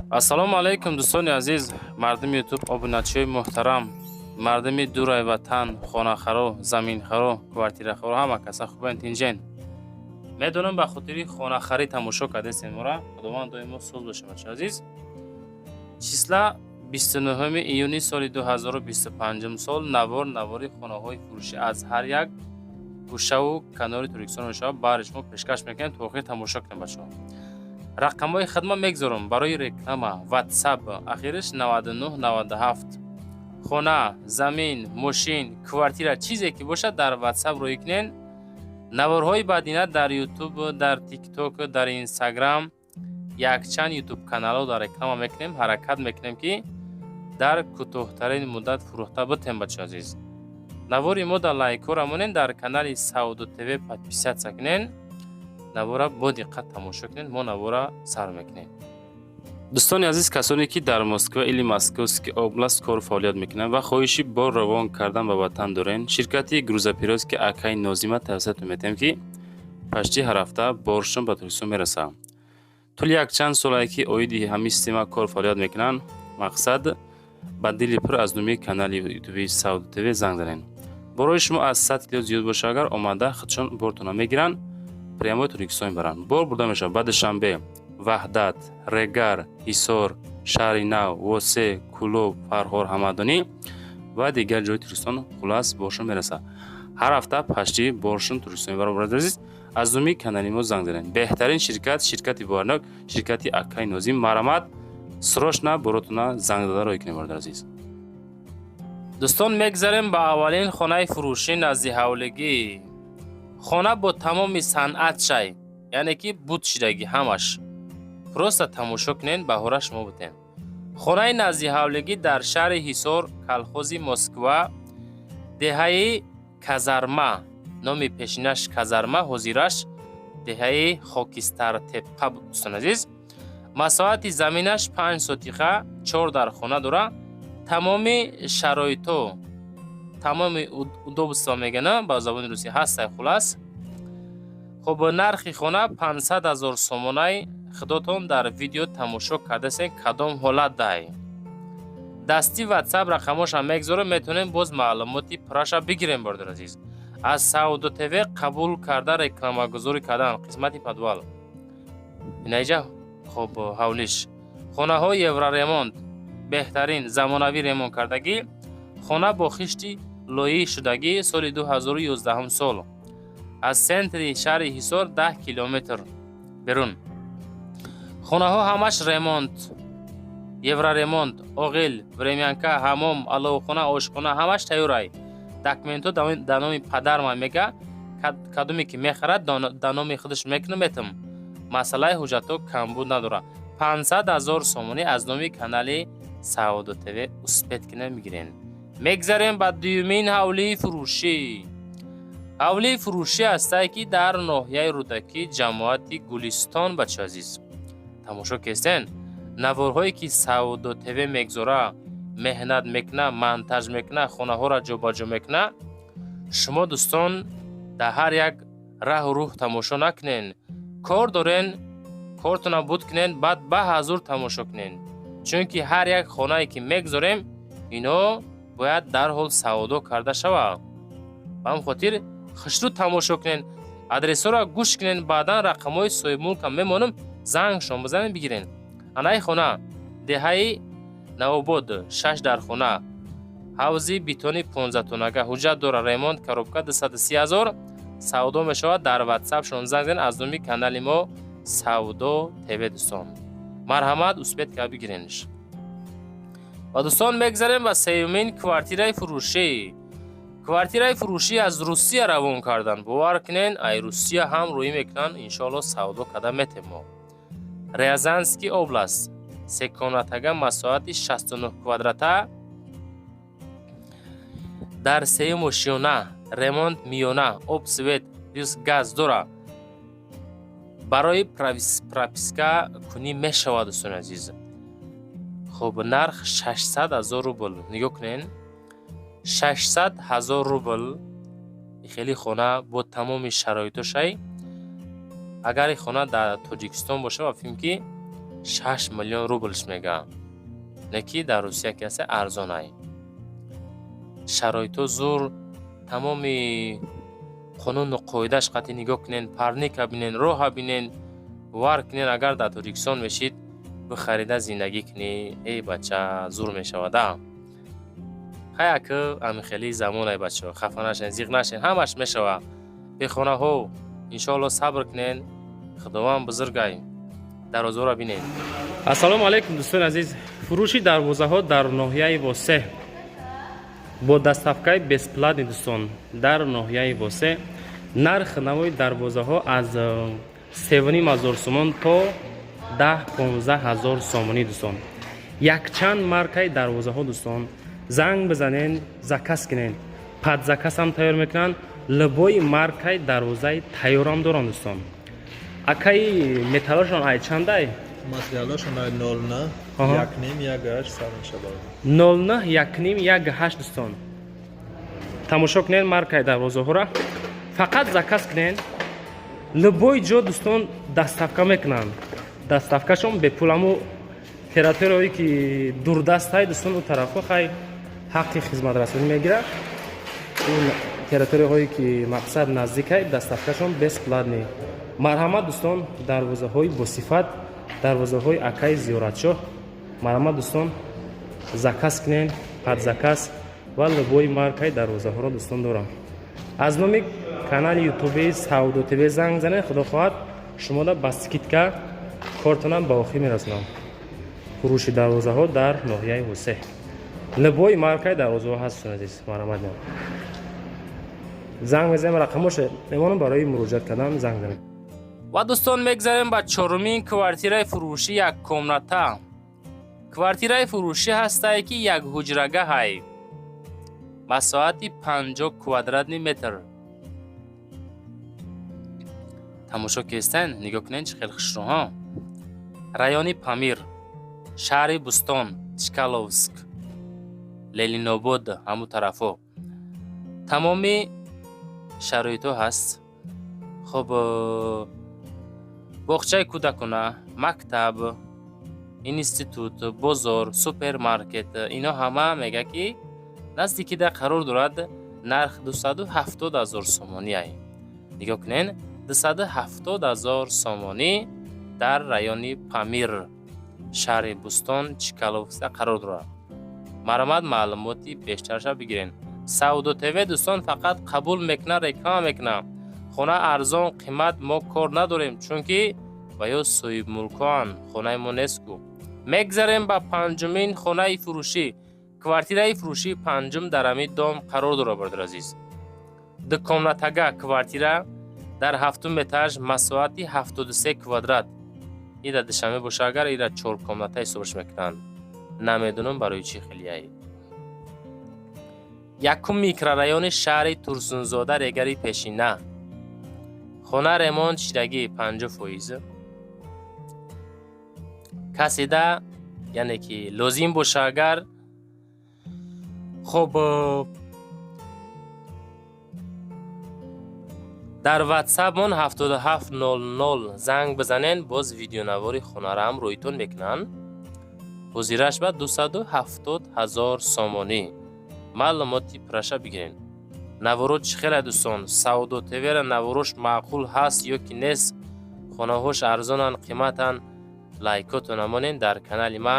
Ассалому алайкум, дӯстони азиз, мардуми Ютуб, обуначиҳои муҳтарам, мардуми дурай ватан, хонахаро, заминхаро, квартирахаро, ҳама каса хубен, тинҷен. Медонам, ба хотири хонахарӣ тамошо кардесен мора. Худованд доимо соз боша, бача азиз. Числа 29 июни соли 2025 сол. Навор навори хонаҳои фурӯшӣ аз ҳар як гӯшаву канори Тоҷикистон мешавад, баҳри шумо пешкаш мекунем. То охир тамошо кунем, бачаҳо. Рақамҳои хидмат мегзорам барои реклама: WhatsApp ахириш 99 97. Хона, замин, мошин, квартира, чизе ки бошад, дар WhatsApp рӯй кунен. Наворҳои баъдина дар Ютуб, дар Тикток, дар Инстаграм, якчанд Ютуб каналҳо дар реклама мекунем. Ҳаракат мекунем, ки дар кӯтоҳтарин муддат фурӯхта битем. Бача азиз, навори мо дар лайкҳоро монен, дар канали Савдо ТВ подписаться кунен, навора бо диққат тамошо кунед. Мо навора сар мекунем. Дӯстони азиз, касоне ки дар Москва или Московский область кору фаъолият мекунанд ва хоҳиши бор равон кардан ба ватан дорен, ширкати грузоперевозки акай Нозима тавсиятон метиҳем, ки почти ҳар ҳафта боршон ба Тоҷикистон мерасад. Тӯли якчанд солае ки оиди ҳамин система кор фаъолият мекунанд. Мақсад, ба дили пур аз номи канали Ютуби Савдо ТВ занг занед. Борои шумо аз 100 кило зиёд боша агар, омада худшон бортона мегиранд, прямой Тоҷикистон мебаранд. Бор бурда мешавад ба Душанбе, Ваҳдат, Регар, Ҳисор, Шаҳри Нав, Восе, Кӯлоб, Фархор, Ҳамадонӣ ва дигар ҷои Тоҷикистон. Хулас, боршон мерасад ҳар ҳафта, почти боршон Тоҷикистон мебаранд. Бародари азиз, аз номи канали мо занг занед. Беҳтарин ширкат, ширкати боварнок, ширкати акай Нозим. Марҳамат, срочно боротона занг зада рой кунед, бародари азиз. Дӯстон, мегзарем ба аввалин хонаи фурӯшӣ назди ҳавлигӣ. Хона бо тамоми санъат шай, яъне ки буд шидагӣ ҳамаш. Просто тамошо кунед, баҳора шумо бутен. Хонаи назди ҳавлигӣ дар шаҳри Ҳисор, колхози Москва, деҳаи Казарма, номи пешинаш Казарма, ҳозираш деҳаи Хокистартепқа. Дӯстон азиз, масоҳати заминаш 5 сотиха, чор дар хона дора, тамоми шароито, тамоми удобство мегӯянд ба забони русӣ, ҳастай. Хулас, хуб, нархи хона 500 000 сомонай. Худотон дар видео тамошо кардасен, кадом ҳолат дай. Дасти WhatsApp рақамошам мегзорем, метавонем боз маълумоти пурраша бигирем. Бародар азиз, аз Савдо ТВ қабул карда, рекламагузорӣ кардан. Қисмати подвал инаиҷа. Хуб, ҳавлиш, хонаҳои евроремонт, беҳтарин замонавӣ ремонт кардагӣ. Хона бо хишти лоӣ шудагӣ, соли 2011 сол. Аз центри шаҳри Ҳисор 10 километр берун. Хонаҳо ҳамаш ремонт, евроремонт, оғил, времянка, ҳамом, аловхона, ошхона ҳамаш тайёрай. Документҳо дар номи падарман мега. Кадоме ки мехарад, дар номи худаш мекунам, метам. Масъалаи ҳуҷҷатҳо камбуд надорад. 500 000 сомонӣ аз номи канали Савдо ТВ успеть кина мегирен. Мегзарем ба дуюмин ҳавлии фурӯшӣ. Ҳавлии фурӯшӣ ҳастае, ки дар ноҳияи Рӯдакӣ, ҷамоати Гулистон. Бача азиз, тамошо кестен наворҳое ки Савдо ТВ мегзора, меҳнат мекуна, монтаж мекуна, хонаҳоро ҷобаҷо мекуна. Шумо, дӯстон, дар ҳар як раҳу рӯҳ тамошо накунен. Кор дорен, кортона буд кунен, баъд ба ҳазур тамошо кунен, чунки ҳар як хонае ки мегзорем, ино бояд дарҳол савдо карда шавад. Ба ҳамин хотир хушрӯ тамошо кунен, адресҳоро гӯш кунен. Баъдан рақамҳои соҳибмулкам мемонам, зангшон бизанед, бигирен. Анаи хона деҳаи Навобод, шаш дар хона, ҳавзи бетони 15-тонага, ҳуҷҷат дора, ремонт, коробка, 230 000 савдо мешавад. Дар WhatsApp шон занг занед аз номи канали мо Савдо ТВ. Дӯстон, марҳамат, успеть ка бигиренш. Ва, дӯстон, мегзарем ба сеюмин квартираи фурӯшӣ. Квартираи фурӯшӣ аз Русия равон кардан. Бовар кунен, ай Русия ҳам рӯӣ мекунанд. Иншоалло, савдо карда метем мо. Рязанский область, се комнатага, масоҳати 69 квадрата, дар сеюм ошёна, ремонт миёна, об, свет плюс газ дора, барои прописка кунӣ мешавад. Дӯстони азиз, хуб, нарх 600 000 рубл. Нигоҳ кунен, 600 000 рубл хеле хона бо тамоми шароитошай. Агар ин хона дар Тоҷикистон боша, ба филм ки 6 миллион рублш мега. Леки дар Русия ки ҳаста, арзонай. Шароито зур, тамоми қонуну қоидааш қатъи нигоҳ кунен, парника бинен, роҳа бинен, бовар кунен, агар дар Тоҷикистон мешид, бихарида зиндагӣ кунӣ, эй бача, зур мешавада. Хай, ака, ҳамихели замонай, бачаҳо, хафа нашен, зиқ нашен, ҳамаш мешава. Бехонаҳо, иншоалло, сабр кунен, Худованд бузургай. Дарвозаҳоро бинед. Ассалому алайкум, дӯстони азиз. Фурӯши дарвозаҳо дар ноҳияи Восе бо доставкаи бесплатный. Дӯстон, дар ноҳияи Восе нарх навои дарвозаҳо аз 3,5 ҳазор сомон то 10-15 ҳазор сомонӣ. Дӯстон, якчанд маркаи дарвозаҳо. Дӯстон, занг бизанен, заказ кунен, под заказам тайёр мекунанд. Любой маркаи дарвозаи тайёрам доранд. Дӯстон, акаи, металлошон ай чандай? Материалашон ай 09, 1,5, 1,8 сар мешавад. 09, 1,5, 1,8. Дӯстон, тамошо кунед маркаи дарвозаҳоро, фақат заказ кунед. Любой ҷо, дӯстон, доставка мекунанд, доставкашон бепул. Аммо территорияое ки дурдастай, дӯстон, у тарафҳо хай ҳаққи хизматрасонӣ мегирад. Территорияҳое ки мақсад наздикай, доставкашон бесплатный. Марҳамат, дӯстон, дарвозаҳои босифат, дарвозаҳои акаи Зиёратшоҳ. Марҳамат, дӯстон, заказ кунен, под заказ ва любой маркаи дарвозаҳоро, дӯстон, дорам. Аз номи канали ютуби Савдо ТВ занг занед, худо хоҳад, шумода ба скидка кортонам ба охир мерасонам. Фурӯши дарвозаҳо дар ноҳияи Восе, любой маркаи дарвозаҳо ҳаст. Азиз, марҳамат, занг мезанем, рақамоша мемонам, барои муроҷиат кардан занг занед. Ва, дӯстон, мегзарем ба чорумин квартираи фурӯшӣ, як комната. Квартираи фурӯшӣ ҳастае, ки як ҳуҷрагаҳай, масоҳати 50 квадратный метр. Тамошо кестен, нигоҳ кунед, чӣ хел хушрӯ. Райони Памир, шаҳри Бӯстон, Чкаловск, Ленинобод, ҳамун тарафҳо. Тамоми шароитҳо ҳаст. Хуб, боғчаи кӯдакона, мактаб, институт, бозор, супермаркет, ино ҳама мега, ки наздикида қарор дорад. Нарх 270 000 сомонӣ ай. Нигоҳ кунед, 270 000 сомонӣ, дар райони Памир, шаҳри Бӯстон, Чкаловскда қарор дорад. Марҳамат, маълумоти бештарша бигирен. Савдо ТВ, дӯстон, фақат қабул мекунад, реклама мекунад. Хона арзон, қимат мо кор надорем, чунки ва ё соҳибмулкоанд, хонаи мо нест ку. Мегзарем ба панҷумин хонаи фурӯшӣ. Квартираи фурӯшии панҷум дар ҳамин дом қарор дорад, бародари азиз. Дукомнатага квартира дар ҳафтум этаж, масоҳати 73 квадрат. Ира Душанбе боша агар, ира чоркомната ҳисобаш мекунанд, намедонам барои чӣ хелияй. Якум микрорайони шаҳри Турсунзода, Регари пешина. Хона ремонт шидагӣ 50%. Каседа, яъне ки лозим боша агар, хоб, дар ватсапмон 7700 занг бизанен, боз видеонавори хонараам рӯйтон мекунанд. Ҳозираш ба 270 000 сомонӣ. Маълумоти пурраша бигирен. Наворо чӣ хеле, дӯстон? Савдо ТВра наворош маъқул ҳаст ё ки нест? Хонаҳош арзонанд, қиматанд? Лайкото намонен, дар канали ма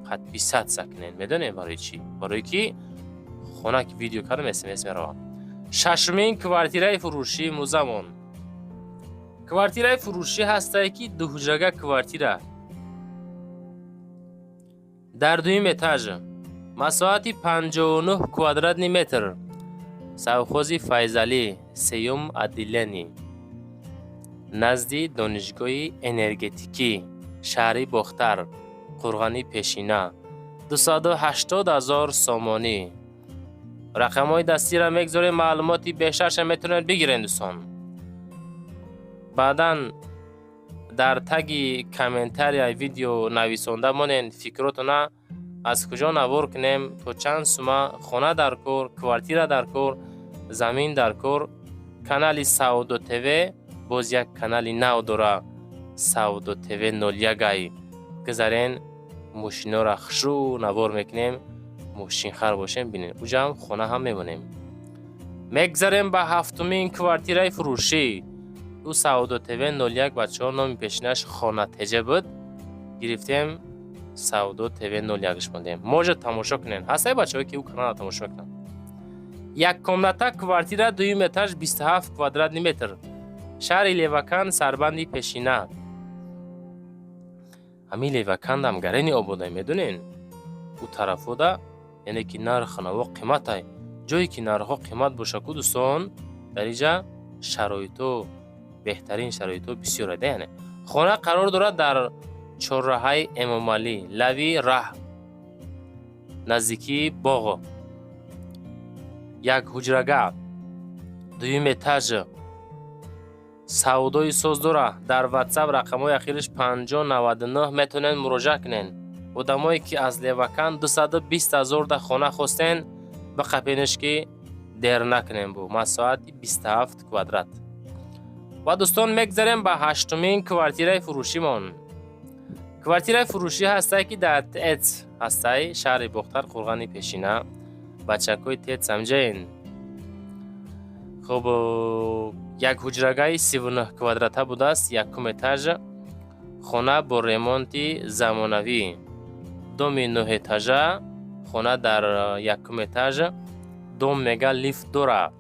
подписаться кунен. Медонем барои чӣ? Барое ки хона ки видео кардам, смс меравам. Шашумин квартираи фурӯшии музамон. Квартираи фурӯшӣ ҳастае, ки дуҳуҷрага квартира дар дуюм этаж, масоҳати 59 квадратный метр, совхози Файзалӣ, сеюм отделение, назди донишгоҳи энергетикӣ, шаҳри Бохтар, Қурғани пешина, 280 000 сомонӣ. Рақамҳои дастиро мегзорем, маълумоти бештарша метавонед бигиред, дӯстон. Баъдан дар таги комментарияи видео нависонда монед фикротона, аз куҷо навор кунем, то чанд сума хона дар кор, квартира дар кор, замин дар кор. Канали Савдо ТВ боз як канали нав дора, Савдо ТВ 01 ай. Гузарен, мошинора хушрӯ навор мекунем, мошинхар бошем, бинен, уҷам хона ҳам мемонем. Мегзарем ба ҳафтумин квартираи фурӯшӣ. Ӯ Савдо ТВ 01, бачаҳо, номи пешинаш Хона ТЖ буд, гирифтем, Савдо ТВ 01 мондем. Может, тамошо кунен, ҳастай бачаҳое, ки ӯ канала тамошо мекунанд. Як комната квартира, дуюм этаж, 27 квадратный метр, шаҳри Левакан, сарбанди пешина. Ҳамин Левакандам гарени ободай, медонен, ӯ тарафода, яъне ки нархи наво қиматай. Ҷое ки нархҳо қимат боша ку, дӯстон, дар инҷа шароито беҳтарин, шароито бисёр, яъне хона қарор дорад дар чорраҳаи Эмомалӣ, лави раҳ, наздикии боғо. Як ҳуҷрага, дуюм этаж, савдои соз дора. Дар Ватсап рақамҳои ахириш 5099 метавонед муроҷиат кунед. Одамое, ки аз Левакан 220 ҳазор да хона хостен, биқапенеш, ки дер накунем. Бу масоҳати 27 квадрат. Ва, дӯстон, мегзарем ба ҳаштумин квартираи фурӯшимон. Квартираи фурӯшӣ ҳастай, ки дар ТЭЦ ҳастай, шаҳри Бохтар, қурғани пешина. Бачакҳои ТЭЦ ҳамҷаен. Хуб, як ҳуҷрагаи 39 квадрата будааст, якум этаж, хона бо ремонти замонавӣ, доми нӯҳэтажа, хона дар якум этаж, дом мега лифт дора.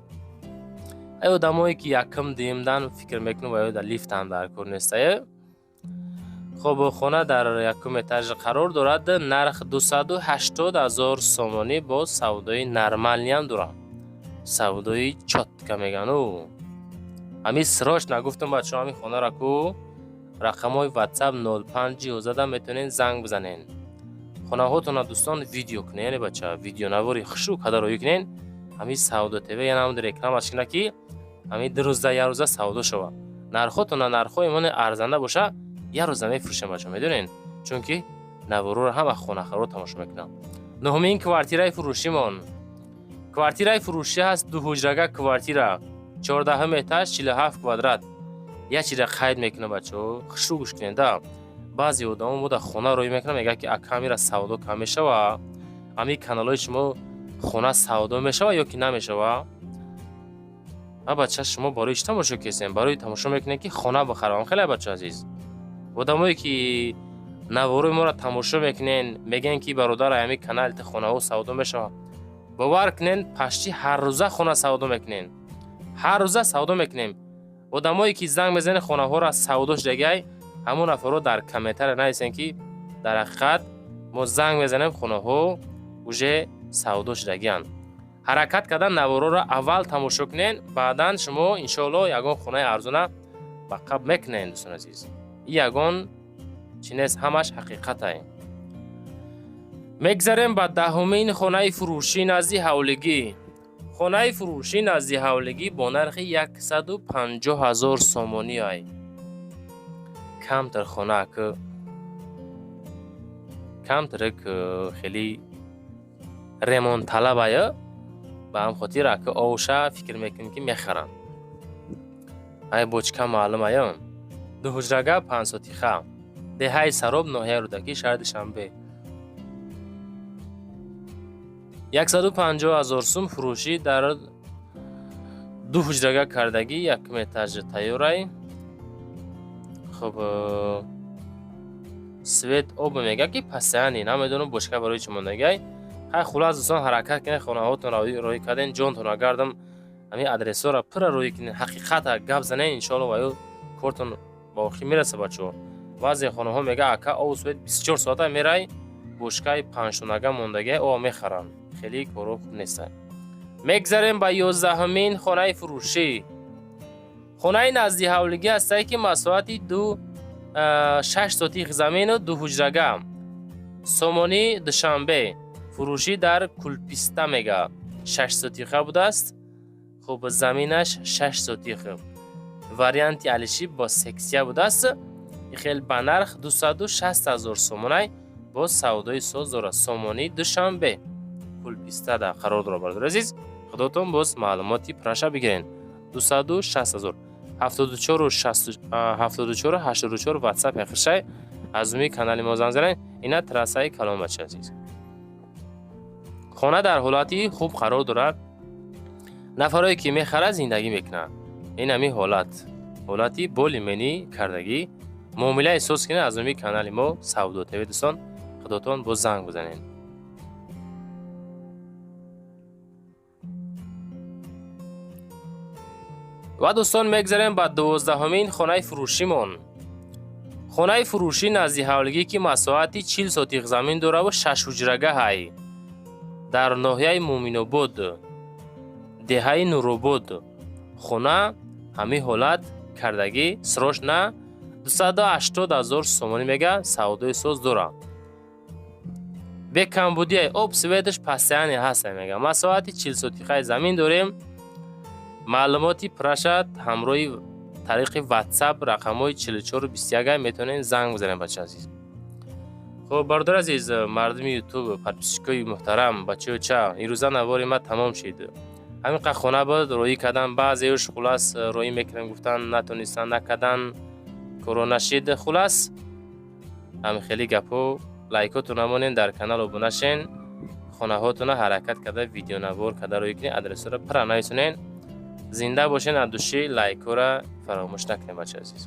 Ай одамое, ки якум дуюмдан фикр мекунам, ва дар лифтам дар кор нестае. Хуб, хона дар якум этаж қарор дорад, нарх 280 ҳазор сомонӣ, бо савдои нормальный ам дорад, савдои чётко мегану. Ҳамин срочно гуфтам, бачаҳо, ҳамин хонара ку рақамҳои Ватсап 05 11 метавонед занг бизанед. Хонаҳотона, дӯстон, видео кунед, яъне, бача, видеонавори хушрӯ када роӣ кунед. Ҳамин Савдо ТВ яна рекламаш кина, ки ҳамин 2 рӯза, як рӯза савдо шава. Нархотона, нархҳои моне арзанда боша, як рӯза мефурӯшем, бача, медонед, чунки навороро ҳама хонахаро тамошо мекунанд. Нуҳумин квартираи фурӯшимон. Квартираи фурӯшӣ ҳаст дуҳуҷрага квартира, 14-ум этаж, 47 квадрат. Як чиза қайд мекунам, бачаҳо, хушрӯ гӯш кунед да. Баъзе одамо мо дар хона роӣ мекунам, мегӯяд, ки акамира савдо кам мешава, ҳамин каналҳои шумо хона савдо мешава ё ки намешава? А бача, шумо барои чӣ тамошо кесем? Барои тамошо мекунед, ки хона бихарам. Хеле, бача азиз, одамое, ки наворои моро тамошо мекунен, мегӯян, ки бародар, ҳамин канали хонаҳо савдо мешава. Бовар кунен, пашти ҳаррӯза хона савдо мекунем, ҳар рӯза савдо мекунем. Одамое, ки занг мезанед, хонаҳоро савдо шудагиай, ҳамон нафарро дар комментария нависен, ки дар ҳақиқат мо занг мезанем, хонаҳо уже савдо шудагианд. Ҳаракат кардан, навороро аввал тамошо кунен, баъдан шумо, иншоалло, ягон хонаи арзона ба қабл мекунен. Дӯстон азиз, и ягон чи нест, ҳамаш ҳақиқатай. Мегзарем ба 10-умин хонаи фурӯшӣ назди ҳавлигӣ. Хонаи фурӯшӣ назди ҳавлигӣ бо нархи 150 ҳазор сомонӣ. Ай камтар хона ки камтарак хеле ремонтталабая, ба ҳам хотир ака овша фикр мекунем, ки мехаранд. Ай бочка маълум ая. Дуҳуҷрага, 5 сотиха, деҳаи Сароб, ноҳияи Рӯдакӣ, шаҳри Душанбе, 150 ҳазор сум фурӯшӣ дар ду ҳуҷрага кардагӣ, якум этажи тайёрай. Хуб, свет, об мега, ки пасяни намедонам бочка барои чӣ мондагиай. Хай, хулас, дӯстон, ҳаракат кунед, хонаҳотонро роҳӣ карден, ҷонтонро гардам, ҳамин адресҳоро пурра роҳӣ кунед, ҳақиқата гап занед, иншоалло, ва ё кортон ба охир мераса. Бачаҳо, баъзе хонаҳо мега, ака, обу свет 24 соата мерай, бочкаи панҷтонага мондагиай, об мехаранд. Хеле коро хуб нестанд. Мегзарем ба 11-умин хонаи фурӯшӣ. Хонаи назди ҳавлигӣ ҳастае, ки масоҳати ду 6 сотих замину ду ҳуҷрага, сомонӣ, Душанбе, фурӯшӣ дар Кулписта мега, 6 сотиха будааст. Хуб, заминаш 6 сотих, варианти алиши бо сексия будааст. Хел ба нарх 260 ҳазор сомонай, бо савдои соз дорад. Сомонӣ, Душанбе, Кулпистада қарор дорад. Бародари азиз, худотон боз маълумоти праша бигирен. 260 ҳазор, 74 84 ватсап яхшай. Аз рӯи канали мо занг занед. Ина трассаи калон, бача азиз. Хона дар ҳолати хуб қарор дорад. Нафарое ки мехарад, зиндагӣ мекунад. Ин ҳамин ҳолат, ҳолати болимени кардагӣ. Муомила эҳсос кунед аз рӯи канали мо Савдо ТВ. Дӯстон, худотон боз занг бизанед. Ва дӯстон, мегзарем ба 12-ҳумин хонаи фурӯшимон. Хонаи фурӯшӣ назди ҳавлигӣ, ки масоҳати 40 сотих замин дораву шашҳуҷрагаҳай, дар ноҳияи Муъминобод, деҳаи Нуробод. Хона ҳамин ҳолат кардагӣ, срочно 280 000 сомонӣ мега, савдои соз дорад. Бекамбудия, об, светаш постоянно ҳаста мега. Масоҳати 40 сотихаи замин дорем. Маълумоти пуррашад ҳамроҳи тариқи WhatsApp, рақамҳои 4421 метавонед занг бизанед, бача азиз. Хуб, бародари азиз, мардуми Ютуб, подписчикои муҳтарам, бачаёча, ирӯза навори ма тамом шид. Ҳамин қад хона буд, роҳӣ кардан. Баъзеюш, хулас, роҳӣ мекунем гуфтан, натонистан, накардан, коро нашид. Хулас, ҳамин хеле гапҳо. Лайкотон намонен, дар канал обуна шен, хонаҳотона ҳаракат карда, видеонавор карда роҳӣ кунед, адресҳоро пурра нависонен. Зинда бошен, аз души лайкҳоро фаромӯш накунед, бача азиз.